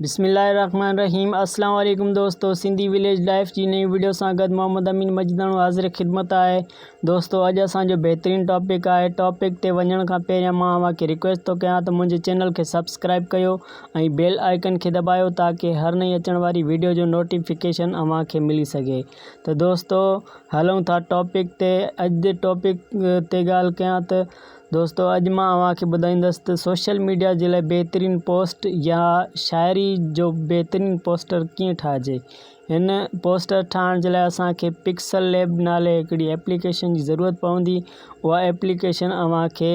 بسم الله الرحمن الرحيم السلام عليڪم دوستو سنڌي وليج لائف جي نئين وڊيو سان گڏ محمد امين مجداڻو حاضر خدمت آهي دوستو اڄ اسان جو بهترين ٽاپڪ آهي ٽاپڪ تي وڃڻ کان پهريان مان اوهان کي ريڪويسٽ ٿو ڪيان ته منهنجي چينل کي سبسڪرائب ڪيو ۽ بيل آئيڪن کي دٻايو تاڪه هر نئين اچڻ واري وڊيو جو نوٽيفڪيشن اوهان کي ملي سگهي ته دوستو هلون ٿا ٽاپڪ تي اڄ جي ٽاپڪ تي ڳالهه ڪيان ته دوستو اڄ مان اوهان کي ٻڌائيندس ته سوشل ميڊيا جي لاء بهترين پوسٽ يا شاعري جو بهترين پوسٽر ڪيئن ٺاهجي هن پوسٽر ٺاهڻ جي لاء اسان کي پڪسل ليب نالي هڪڙي ايپليڪيشن جي ضرورت پوندي اها ايپليڪيشن اوهان کي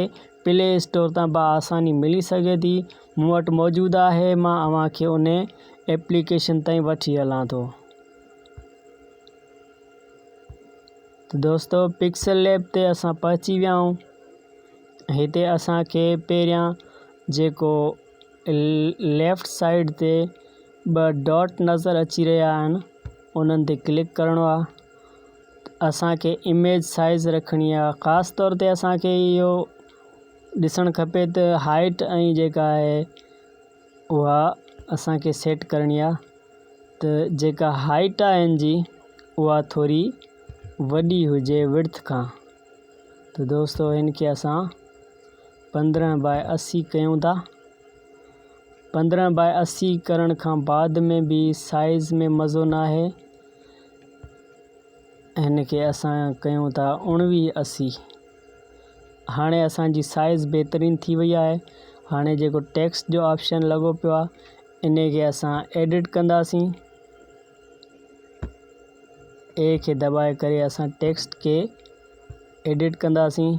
پلي اسٽور تان بآساني ملي سگهي ٿي مون وٽ موجود آهي مان اوهان کي ان ايپليڪيشن تائين وٺي هلان ٿو. ته دوستو پڪسل ليب تي اسان پهچي ويا آهيون هتي اسان کي پهريان جيڪو ليفٽ سائيڊ تي ٻه ڊاٽ نظر اچي رهيا آهن انهن تي ڪلڪ ڪرڻو آهي اسان کي اميج سائز رکڻي آهي خاص طور تي اسان کي اهو ڏسڻ کپي ته هائيٽ ۽ جيڪا آهي اها اسان کي سيٽ ڪرڻي آهي ته جيڪا هائيٽ آهي ان جي اها ٿوري وڏي هجي وڊٿ کان ته دوستو هن کي اسان 15 باء 80 ڪيون ٿا 15 باء 80 ڪرڻ کان بعد ۾ به سائز ۾ مزو ناهي هن کي اسان ڪيون ٿا 19 80 هاڻي اسان جي سائز بهترين ٿي وئي آهي هاڻي جيڪو ٽيڪسٽ جو آپشن لڳو پيو آهي انهي کي اسان ايڊٽ ڪنداسين اي کي دٻائي ڪري اسان ٽيڪسٽ کي ايڊٽ ڪنداسين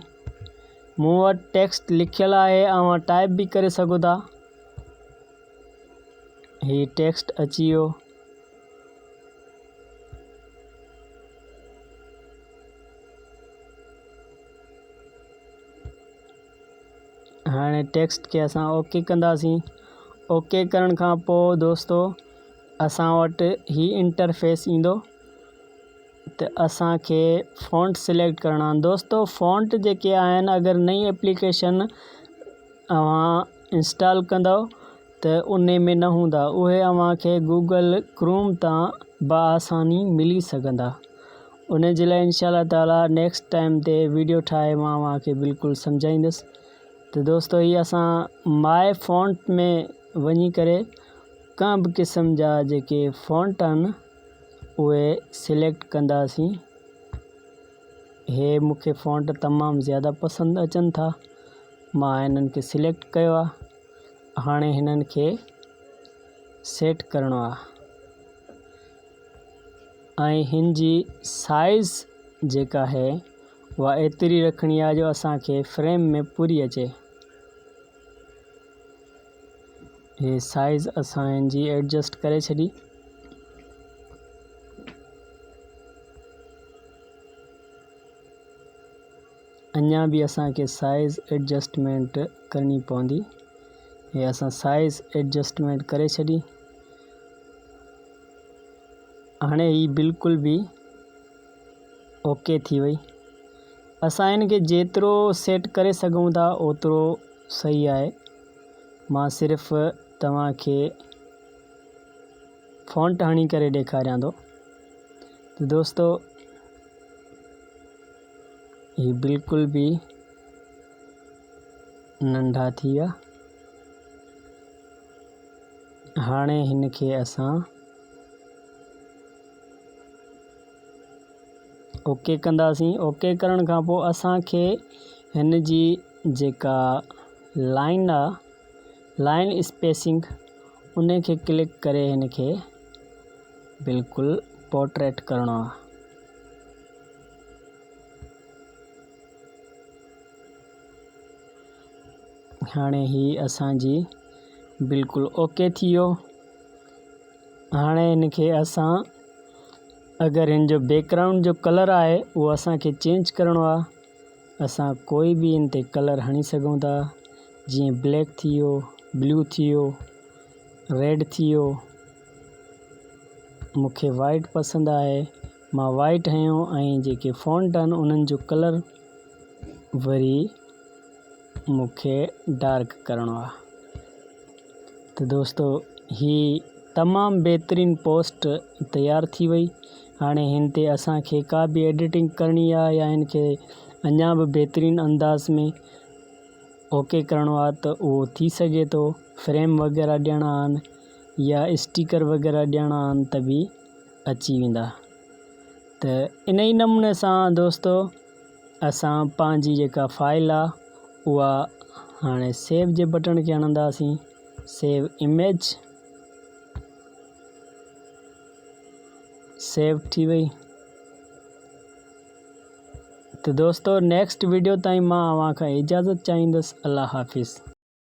مون وٽ ٽيڪسٽ لکيل آهي اوهان ٽائپ به ڪري سگهو ٿا هي ٽيڪسٽ اچي ويو هاڻي ٽيڪسٽ کي اسان اوڪي ڪنداسين اوڪي ڪرڻ کان پوء دوستو اسان وٽ هي انٽرفيس ايندو ته اسان کي فونٽ سليڪٽ ڪرڻا آهن دوستو فونٽ جيڪي آهن اگر نئين ايپليڪيشن اوهان انسٽال ڪندو ته ان ۾ نه هوندا اهي اوهان کي گوگل ڪروم تان بآساني ملي سگهندا ان جي لاء انشاء الله تعالي نيڪسٽ ٽائيم تي ويڊيو ٺاهي مان اوهان کي بلڪل سمجهائيندس ته دوستو هي اسان ماء فونٽ ۾ وڃي ڪري ڪنهن به قسم جا جيڪي فونٽ آهن اهي سليڪٽ ڪنداسين هي مونکي فونٽ تمام زياده پسند اچن ٿا مان هنن کي سليڪٽ ڪيو آهي هاڻي هنن کي سيٽ ڪرڻو آهي ۽ هن جي سائيز جيڪا آهي اها ايتري رکڻي آهي جو اسان کي فريم ۾ پوري اچي هي سائيز اسان هن جي ايڊجسٽ ڪري ڇڏي اڃا به اسان کي سائيز ايڊجسٽمينٽ ڪرڻي پوندي هي اسان سائيز ايڊجسٽمينٽ ڪري ڇڏي هاڻي هي بلڪل به اوڪي ٿي وئي اسان هن کي جيترو سيٽ ڪري سگهون ٿا اوترو صحيح آهي مان صرف توهان کي فونٽ هڻي ڪري ڏيکاريان ٿو ته دوستو هي بلڪل به ننڍا ٿي ويا هاڻي هن کي اسان اوڪي ڪنداسين اوڪي ڪرڻ کان پوء اسان کي هن جي جيڪا لائن آ لائن اسپيسنگ ان کي ڪلڪ ڪري هن کي بلڪل پورٽريٽ ڪرڻو آ هاڻي هي اسان جي بلڪل اوڪي ٿي ويو هاڻي هن کي اسان اگر هن جو بيڪ گرائونڊ جو ڪلر آهي اهو اسان کي چينج ڪرڻو آهي اسان ڪوئي به هن تي ڪلر هڻي سگهون ٿا جيئن بليڪ ٿي ويو بلو ٿي ويو ريڊ ٿي ويو مونکي وائٽ پسند آهي مان وائٽ هنيو ۽ جيڪي فونٽ آهن انهن جو ڪلر وري مون کي ڊارڪ ڪرڻو آ ته دوستو. هي تمام بهترين پوسٽ تيار ٿي وئي. هاڻي هن تي اسان کي ڪا به ايڊيٽنگ ڪرڻي آهي يا هن کي اڃا به بهترين انداز ۾ اوڪي ڪرڻو آهي ته اهو ٿي سگهي ٿو. فريم وغيره ڏيڻا آهن يا اسٽيڪر وغيره ڏيڻا آهن ته به اچي ويندا. ته ان ئي نموني سان دوستو اسان پنهنجي جيڪا فائل آهي اها هاڻي سيو جي بٽڻ کي هڻنداسين. سيو اميج سيو ٿي وئي ته دوستو نيڪسٽ ويڊيو تائين مان اوهان کان اجازت چاهيندس الله حافظ.